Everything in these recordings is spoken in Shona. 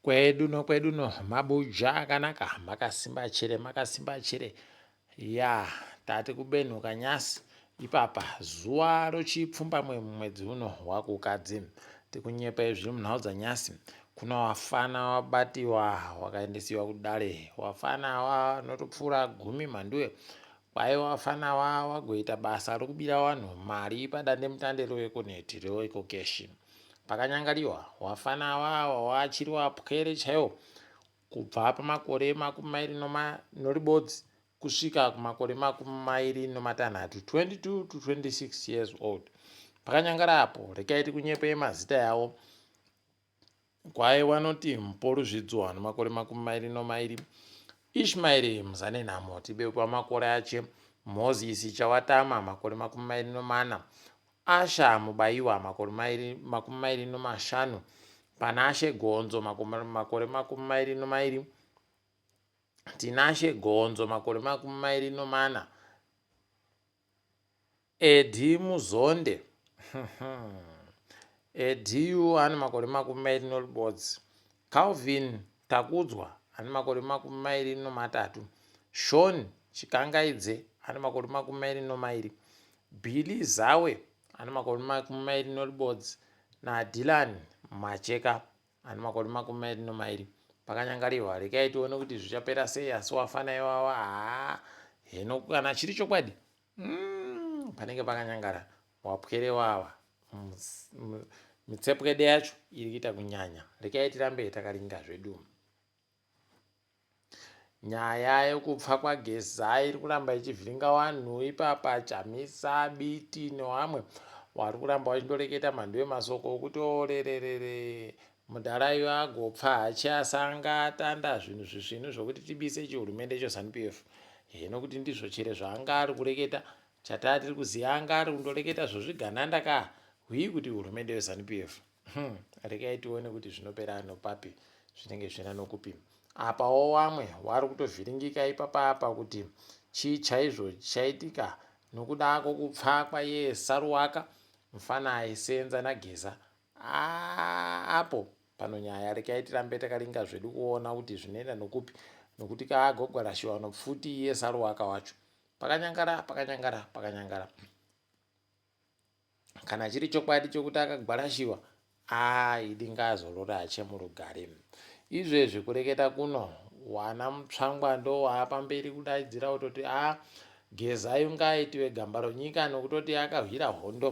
Kwedu no kwedu no mabuja akanaka makasimba chere makasimba chere ya tati kubenhuka nyasi ipapa zuva rochipfumbamwe mumwedzi uno wakukadzi tikunyepa izvi munhau dzanyasi kuna wafana wabatiwa wakaendesiwa kudare wafana wanotopfuura gumi mhanduwe Kwai wafana wa wagoita basa rokubira wanhu mari padandemutande roEconet roEcocash. Pakanyangariwa, wafana wa wawachiri wapwere chaiwo kubva pamakore makumairi noribodzi kusvika kumakore makumairi nomatanhatu, 22 to 26 years old. Pakanyangara apo, rekai tikunyepei mazita yawo. Kwai wanoti Mpo Ruzvidzo ane makore makumairi nomairi, Ishmaeri Muzanenhamo Tibekwa makore ache, Mozisi Chawatama makore makumairi nomana, Asha Mubaiwa makore makumairi nomashanu, Panashe Gonzo makore makumairi nomairi, Tinashe Gonzo makore makumairi nomana, Eddie Muzonde Eddie yu ane makore makumairi noribodzi. Calvin Takudzwa ane makore makumairi nomatatu. Sean Chikangaidze ane makore makumairi nomairi. Billy Zawe ane makore makumairi noribodzi naDylan Macheka ane makore makumairi nomairi. Pakanyangariwa rekai tione kuti zvichapera sei asi wafana iwawa haa heno kana chiri chokwadi mm, panenge pakanyangara wapwere wawa mitsepwede yacho iri kuita kunyanya rekai tirambe takaringa zvedu nyaya yekupfa kwageza iri kuramba ichivhiringa vanhu ipapa chamisa biti newamwe wari kuramba wachindoreketa mhandu yemasoko okuti orererere Mudhara uyu agopfa hachi asi anga atanda zvinhu zvisvinu zvokuti tibise chihurumende cheZanu PF. Heno kuti ndizvo chere zvaanga ari kureketa chataa tiri kuziva anga ari kundoreketa zvozvigananda ka hwii kuti hurumende yeZanu PF. Hmm, rekai tione kuti zvinopera nopapi zvinenge zvina nokupi. Apawo wamwe wari kutovhiringika ipapa apa kuti chii chaizvo chaitika nokuda kwokupfa kwaye Saruwaka mfana aisenza naGeza Aah apo pano nyaya rekai tirambe takaringa zvedu kuona kuti zvinoenda nokupi nokuti kaagogwarashiwa nopfuti iye saruwaka wacho pakanyangara pakanyangara pakanyangara kana chiri chokwadi chokuti akagwarashiwa aa idi ngaazorore ache murugare izvezvi kureketa kuno wana mutsvangwa ndo waapamberi kudaidzira kutoti a gezai ungaaitiwe gamba ronyika nokutoti akahwira hondo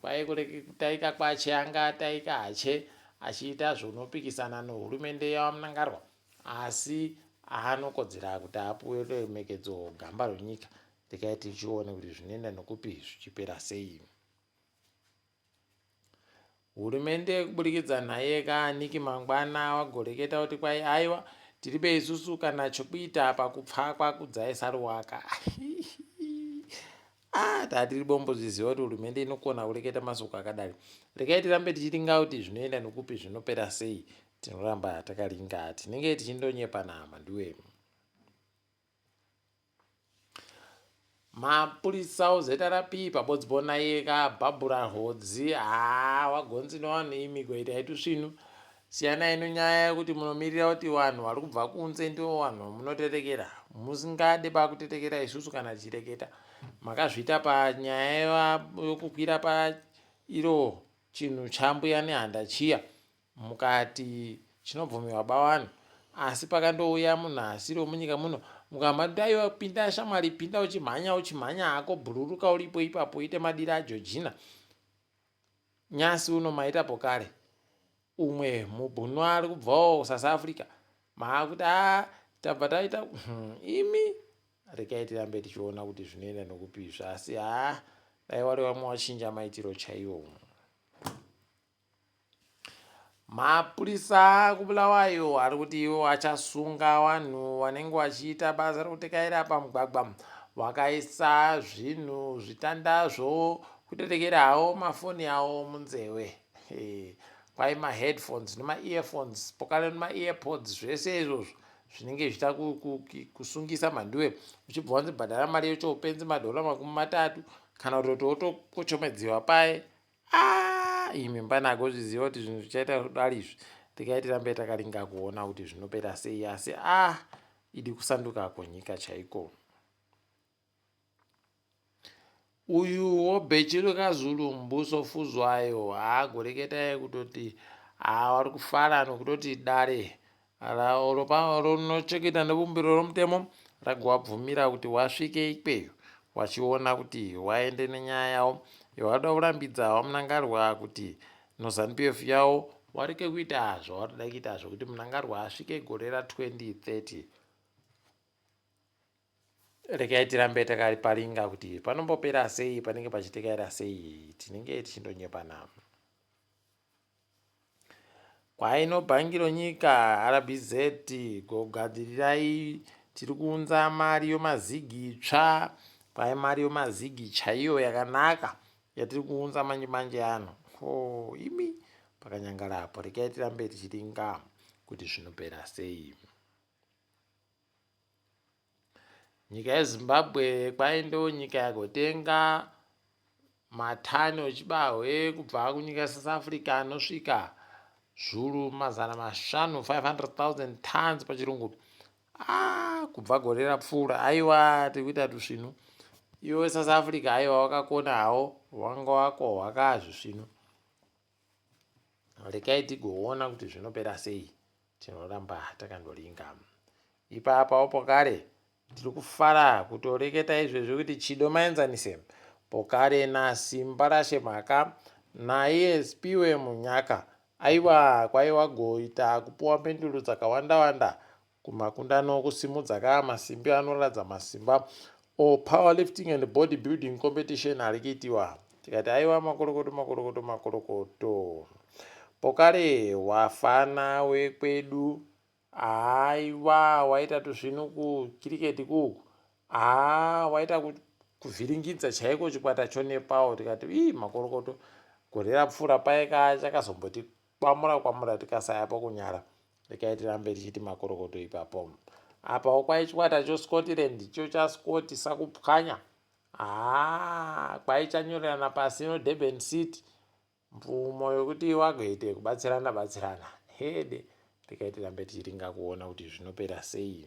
Kwai kutaika kwache anga ataika hache achiita zvunopikisana nohurumende yaVaMnangarwa asi anokodzera kuti apuwe ruremekedzo gamba rwenyika. Rekai tichione kuti zvinoenda nokupi zvichipera sei. Hurumende kuburikidza naye kaaniki mangwana wagoreketa kuti kwai aiwa tiribe isusu kana chokuita pakupfa kwaKudzai Saruwaka. Ah, tatiri bombo zviziva kuti hurumende inokona kureketa masoko akadari. Rekai tirambe tichiringa kuti zvinoenda nokupi zvinopera sei. Tinoramba takaringa. Tinenge tichindonyepana mhanduwe. Mapurisa oZRP paBodzibona yeka bhabhura rwodzi haa wagonzi nevanhu imi goitai tusvinu Siyanai nonyaya yekuti munomirira kuti vanhu vari kubva kunze ndivo vanhu vamunotetekera musingade pakutetekera isusu kana tichireketa makazviita panyaya yokukwira pairo chinhu chambuya nehanda chiya mukati chinobvumirwa bavanhu asi pakandouya munhu asiri wemunyika muno mukamati aiwa pinda shamwari pinda uchimhanya uchimhanya hako bhururuka uripo ipapo uite madira ajojina Nyasi uno maita pokare umwe mubhunu ari kubvawo kusouth africa maakuti a ah, tabva taita hmm, imi rekai tirambe tichiona kuti zvinoenda nokupi izvi asi haa ah, dai wari vamwe wachinja maitiro chaiwo Mapurisa kuBulawayo ari kuti iwo achasunga vanhu vanenge vachiita basa rekutekaira pamugwagwa vakaisa zvinhu zvitandazvo kutetekera hawo mafoni awo munzewe kwai maheadphones nemaearphones pokale nemaearpods zvese izvozvo zvinenge zvichita kusungisa mhanduwe uchibva wanzi bhadhara mari yechoupenzi madhora 30 kana kutoti wotokochomedziwa paye Ah, imi mbana agozviziva kuti zvinhu zvichaita kudari izvi. Regai tirambe takaringa kuona kuti zvinopera sei asi ah idi kusanduka kwenyika chaiko. Uyuwo bhechi rikazulu Mbuso Fuzwayo haagoreketai kutoti haa wari kufara nokutoti dare rinocheketa nebumbiro romutemo ragowabvumira kuti wasvike ikweyo wachiona kuti waende nenyaya yawo yawada kurambidza waMnangarwa kuti noZanu-PF yawo wareke kuita zvawarida kuita zvokuti Mnangarwa asvike gore ra 2030. Regai tirambe takariparinga kuti panombopera sei, panenge pachitekaira sei, tinenge tichindonyepana. Kwaino bhangi ronyika RBZ gogadzirirai tiri kuunza mari yomazigi itsva kwai mari yomazigi chaiyo yakanaka yatiri kuunza manje manje ano oh, imi pakanyangara apo regai tirambe tichiringa kuti zvinopera sei. Nyika yeZimbabwe kwai ndonyika yagotenga matani echibahwe kubva kunyika yeSouth Africa anosvika zvuru 500, 500,000 tons pachirungu. Ah, kubva gore rapfuura aiwa tiri kuita tusvinu. Iwe weSouth Africa aiwa wakakona hawo wanga wakohwa ka zvisvinu. Rekai tigoona kuti zvinopera sei. Tinoramba takandoringa. Ipapawo pokare tiri kufara kutoreketa izvezvi kuti Chido Maenzanise pokare naSimbarashe Mhaka naiye Spiwe Munyaka aiwa kwaiwa goita kupuwa mhinduro dzakawanda wanda kumakundano okusimudza ka masimbi anoratidza masimba o powerlifting and body building competition ari kuitiwa tikati aiwa makorokoto makorokoto makorokoto pokare wafana wekwedu aiwa waita tusvinu kukiriketi kuku haa waita kuvhiringidza chaiko chikwata chonepawo tikati ii makorokoto gore rapfuura paye ka chakazomboti kwamura kwamura tikasaya pokunyara rekai tirambe tichiti makorokoto ipapo apawo kwai chikwata choscotland cho chascoti sakupwanya haa kwai chanyorerana pasi nodurban city mvumo yokuti wagoite kubatsirana batsirana hede rekai tirambe tichiringa kuona kuti zvinopera sei.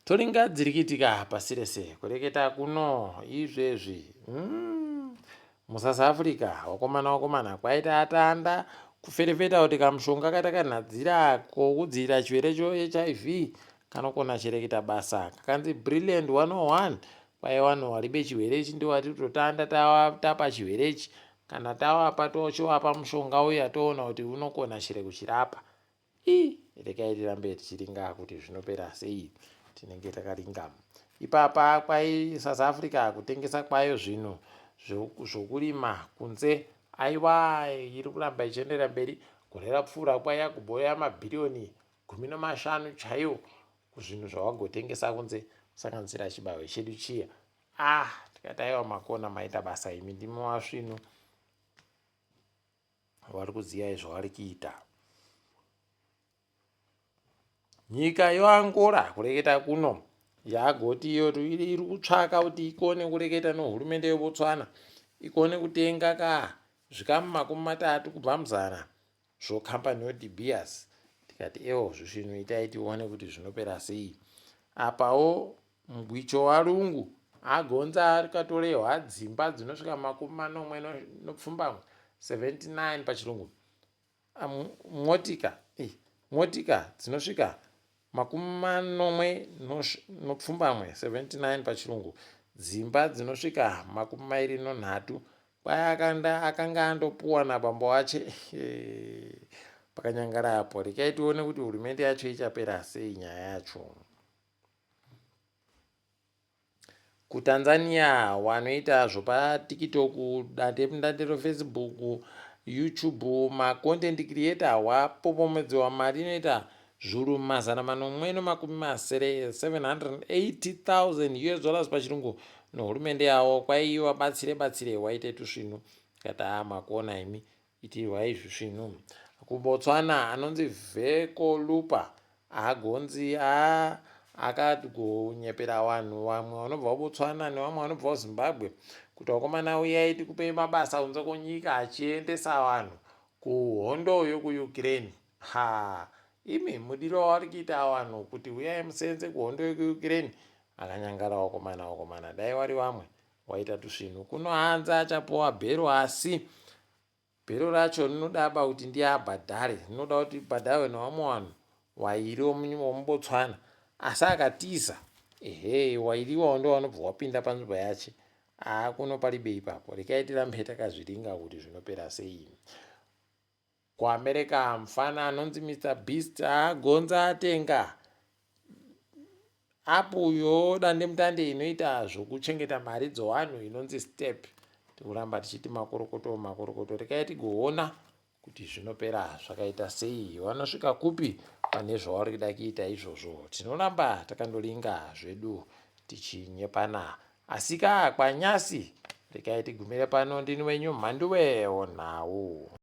Toringa dziri kuitika pasi rese kureketa kuno izvezvi mm. MuSouth Africa wakomana wakomana kwaita atanda kuferefeta kuti kamushonga katakanhadzira kokudzivirira chirwere choHIV kanokona chereketa basa kakanzi Brilliant 101 kwai vanhu waribe chirwere ichi ndiwati totanda tapa chirwere ichi kana tawapa tochiwapa mushonga uya toona kuti unokona chere kuchirapa Ii regai tirambe tichiringa kuti zvinopera sei tinenge takaringa ipapa kwai South Africa kutengesa kwayo zvinhu zvokurima kunze aiwa iri kuramba ichienderera mberi gore rapfuura kwaiya kuboya mabhiriyoni 15 chaiwo kuzvinhu zvawagotengesa kunze kusanganisira chibahwe chedu chiya ah tikati aiwa makona maita basa imi ndimi wasvinu vari kuziva zvavari kuita. Nyika yoAngola kureketa kuno yagoti iyo iri kutsvaka kuti ikone kureketa nehurumende yeBotswana ikone kutenga ka zvikamu 30 kubva muzana zvokambani yoDe Beers. Tikati ewo zvisvinu itai tione kuti zvinopera sei. Apawo Mgwicho waLungu agonza akatorehwa dzimba dzinosvika 78, 79 pachirungu, motika, motika dzinosvika 78, 79 pachirungu, dzimba dzinosvika 23 kwai akanda akanga andopuwa nabambo ache pakanyangara apo. Rekai tione kuti hurumende yacho ichapera sei nyaya yacho. KuTanzania wanoita zvopaTikitoku, dandemutande reFacebook, YouTube, macontent creator wapopomedzewa mari inoita zvuru 760, 780,000 US dollars pachirungu nehurumende yawo kwai wabatsire batsire waite tusvinu tikati haa makuona imi Itirwai zvisvinu. KuBotswana anonzi Vheko Lupa hagonzi a akagonyepera vanhu vamwe vanobva kuBotswana nevamwe vanobva kuZimbabwe kuti vakomana uyai tikupei mabasa kunze kwenyika achiendesa vanhu Kuhondo yokuUkraine. Ha imi mudiro wavari kuita vanhu kuti uyai musenze kuhondo yokuUkraine akanyangara wakomana wakomana dai wari vamwe waita tusvinhu kuno hanzi achapuwa bhero asi bhero racho rinodaba kuti ndiye abhadhare rinoda kuti bhadharwe nevamwe vanhu wairi womuBotswana asi akatiza ehe wairi iwawo ndo vanobva wapinda panzvimbo yache haa kuno paribe ipapo rekai tirambe takazviringa kuti zvinopera sei. KuAmerica mfana anonzi Mr Beast agonza atenga apu yodandemutande inoita zvokuchengeta mari dzowanhu inonzi Step. Tikuramba tichiti makorokoto makorokoto rekai tigoona kuti zvinopera zvakaita sei vanosvika kupi pane zvavari kuda kuita izvozvo. Tinoramba takandoringa zvedu tichinyepana asika kwanyasi rekai tigumire pano ndini wenyu Mhanduwe wonhau.